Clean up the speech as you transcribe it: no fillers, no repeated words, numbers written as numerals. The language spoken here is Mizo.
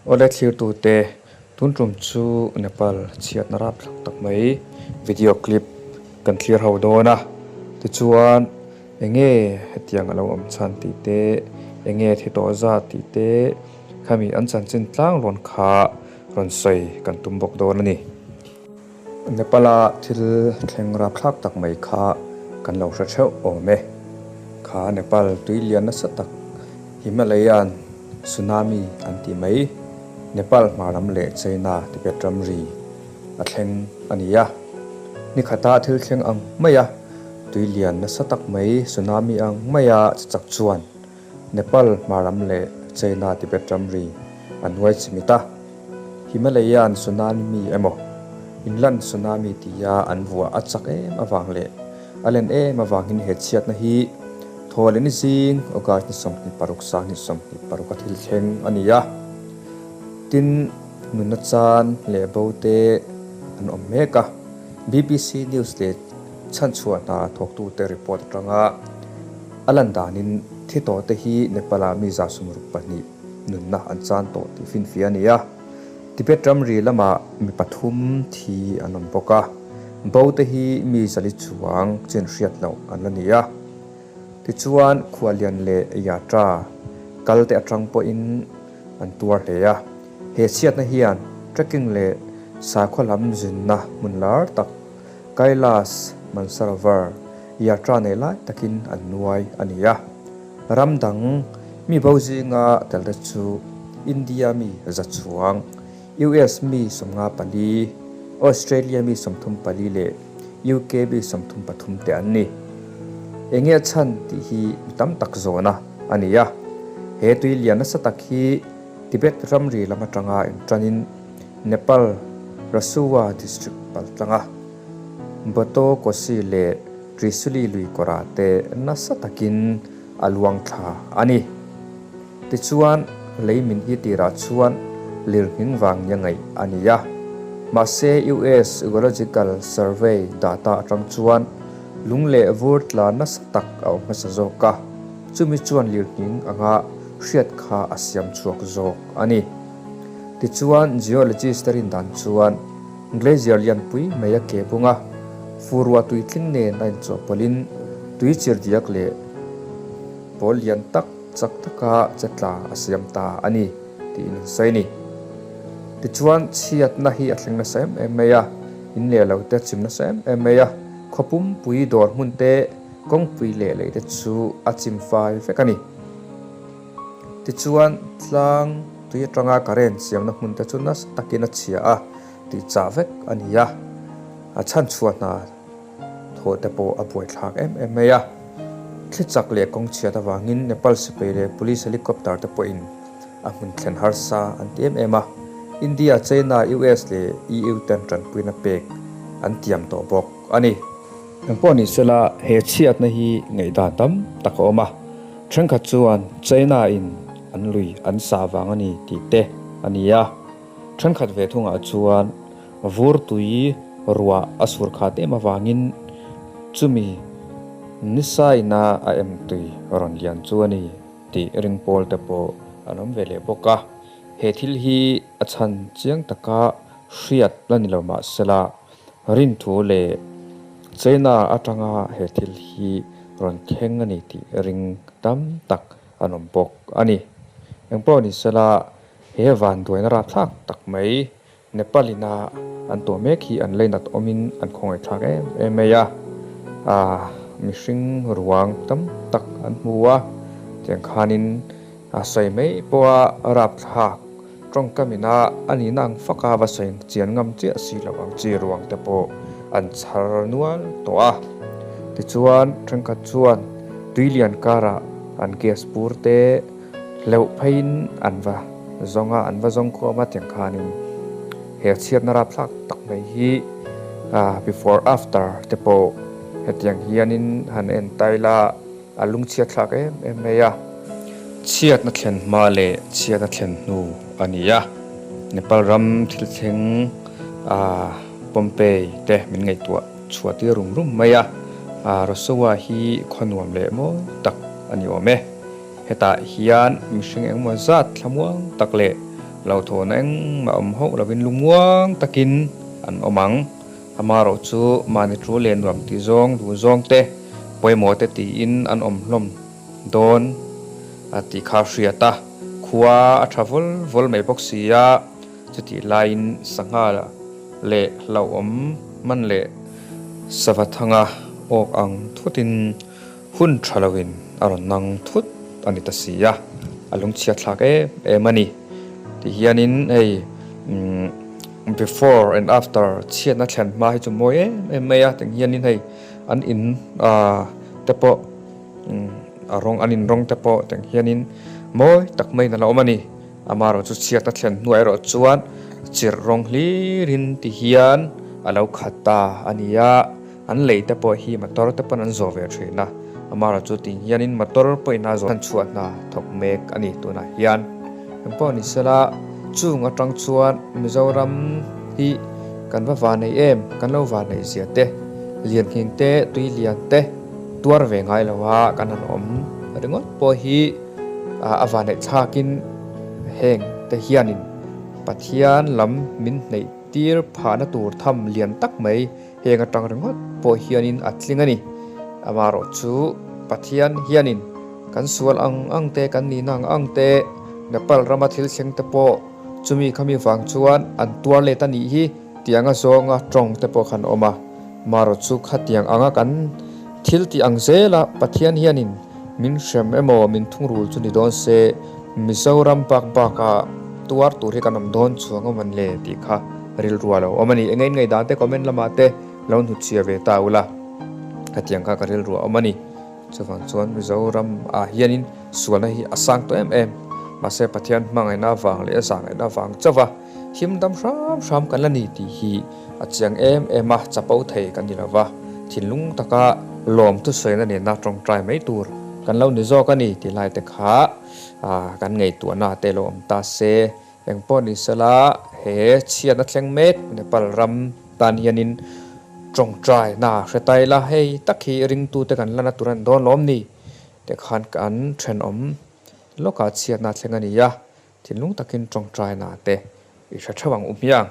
Awle thlirtute, tun tum chu Nepal chhiatna rapthlak tak mai video clip kan thlir ho dawn a, tichuan enge hetiang a lo awm chhan tih te, enge thi tawh zat tih te, khami an chanchin tlang rawn kha rawn sawi kan tum bawk dawn a ni. Nepal-a thil thleng rapthlak tak mai kha kan lo hre theuh awm e. Kha Nepal tui lian nasa tak Himalayan tsunami an tih mai Nepal hmar lam leh China Tibet ramri a thleng a ni a. Ni khata thil thleng ang maia tui lian nasa tak mai tsunami ang maia che chak chuan Nepal hmar lam leh China Tibet ramri a hnuai chimit a, Himalayan tsunami emaw inland tsunami tia an vuah a chak em avang leh a len em avangin he chhiatna hi Thawhlehni zing August ni 26 26 a thil thleng a ni a. Tin, nunna chan leh bo te an awm mek a, BBC News leh chhanchhuah hna thawktute report atanga A lan danin thi tawhte hi Nepal-ah mi 62 nunna an chan tawh tih finfiah a ni a. Tibet ramri lamah mi pathum thi an awm bawk a, bo te hi mi zali chuang chin hriat loh an la ni a. Tichuan Khualian leh Yatra kal te atang pawhin an tuar hle a. He chhiatna hian trekking leh sakhaw lam zinna hmun lar tak Kailas Mansarovar Yatra nei lai takin an nuai a ni a. Ram dang mi bo zinga tel te chu India mi za chuang, US mi 54, Australia mi 34 leh UK mi 33 te an ni. Enge a chhan tih hi mi tam tak zawhna a ni a. He tui lian nasa tak hi Tibet ramri lam atanga intanin Nepal Rasuwa district paltlanga Boto Kosi leh Trisuli lui kawrah te nasa takin a luang thla a ni. Tichuan, lei min hi tirah chuan lirnghing vang nia ngaih a ni a. Mahse, US Geological Survey data atang chuan lung leh vur tla nasa tak a awm hmasa zawk a, chumi chuan lirnghing anga hriat kha a siam chhuak zawk a ni. Tichuan, geologist te rin dan chuan Glacier lianpui mai a ke bung a, furua tuitling nen a inchawhpawlhin tui chirdiak leh pawl lian tak chak taka che tla a siam ta a ni tiin an sawi a ni. Tichuan, chhiatna hi a thleng nasa em em mai a, in leh lo te a chim nasa em em mai a, khaw pumpui dawr hmun te, kawngpui leh lei te chu a chim fai vek a ni. Tichuan, tlang tui atanga current siamna hmun te chu nasa takin a chhia a, tih chah vek a ni a. A chhanchhuah hna thawh te pawh a buaithlak em em mai a. Thli chak leh kawng chhiat avangin Nepal sipai leh police helicopter te pawhin a hmun thlen harsa an ti em em a. India, China, US leh EU ten tanpuina pek an tiam tawh bawk a ni. Engpawh ni sela, he chhiatna hi ngaihdan tam tak a awm a. Thenkhat chuan China in an lui an sah vang a ni tih te a ni a, thenkhat ve thungah chuan vur tui ruah a sur khat em avangin chumi nisa ina a em tui rawn lian chu a ni tih ring pawl te pawh an awm ve leh bawk a. He thil hi a chhan chiang taka hriat la ni lo mahsela Rinthu leh China atanga he thil hi rawn thleng a ni tih ring tam tak an awm bawk a ni. Engpawh ni sela, he vanduaina rapthlak tak mai Nepal ina an tuah mek hi an leinat awmin an khawngaihthlak em em mai a. Mihring ruang tam tak an hmu a, tiang khanin a sawi mai pawha rapthlak Tawngkam ina a nihna ang fak a va sawi chian ngam chiah si lo ang chi ruang te pawh an chhar nual tawh a. Tichuan thenkhat chuan tui lian karah an gas bur te hleuh pheiin an va zawng a, an va zawng khawm a tiang khanin he chhiatna rapthlak tak mai hi before after te pawh hetiang hianin han en ta ila. A lungchhiat thlak em em mai a. Chhiatna thlen hma leh chhiatna thlen hnu a ni a. Nepal ram thil thleng Pompeii te min ngaihtuah chhuah tir rum rum mai a. Rasuwa hi khaw nuam leh mawi tak a ni awm e. Hetah hian mihring engemaw zat thlamuang tak leh Hlauhthawn engmah awm hauh lovin lungmuang takin an awm ang. Amaherawh chu mahni thu leh nuam tih zawng duh zawng te pawimawh te tiin an awm hlawm dawn a tih kha a hriat a, khua a tha vawl vawl mai bawk si a, chutih laiin sangha leh hlauhawm man leh sava thanga awk ang thutin Hun tha loin a rawn nang thut a ni ta si a, a lungchhiat thlak em em a ni. Tihianin hei before and after chhiatna thlen hma hi chu mawi em em mai a, tiang hianin hei an in te pawh a rawng an in rawng te pawh tiang hianin mawi tak maiin a la awm a ni. Amaherawh chu chhiatna thlen hnuah erawh chuan chirh rawng hlirin tihian a lo khat ta a ni a. An lei te pawh hi motor te pawn an zawh ve thin a, amaherawh chu tih hianin motor pawhin a zawh chhuah hna thawk mek a ni tunah hian. Engpawh ni sela chung atang chuan Mizoram hi kan va vanei em, kan lo vanei zia te, lianhnging te, tui lian te tuar ve ngai lo a kan han awm ringawt pawh hi a vaneih thlakin heng te hianin Pathian lam min hneih tir phahna tur tham lian tak mai Heng atang ringawt pawh hianin a tling a ni. Amaherawh chu Pathian hianin kan sual ang ang te, kan nihna ang ang te, Nepal rama thil thleng te pawh chumi khami vang chuan an tuar let a nih hi tih anga zawnga tawng te pawh khan awm a. Amaherawh chu khatiang anga kan thil tih ang zela Pathian hianin min hrem emaw min thungrul chu ni dawn se Mizoram bak baka tuar tur hi kan awm dawn chuang awm an le tih kha Rilru a lo awm a ni. Eng engei dan te comment lamah te lo hnutchhia ve ta ula. Hetiang kha ka rilru a awm a ni. Chuvang chuan Mizoram ah hianin sualna hi a sang tawh em em. Mahse Pathian hmangaihna avang leh a zahngaihna avang chauh a him dam hram hram kan la ni tih hi a chiang em em a, chapo thei kan ni lova. Thinlung taka lawm thusawiina nena tawngtai mai tur kan lo ni zawk a ni tih lai te kha kan ngaihtuahna te lo awm ta se. Engpawh ni sela, he chhiatna thleng mek Nepal ram tan hianin tawngtaina hre ta ila, hei tak hi ringtute kan lana tur a ni dawn lawm ni? Teh khan kan thenawm lawkah chhiatna thleng a ni a, thinlung takin tawngtaina te i hre theuh ang u hmiang.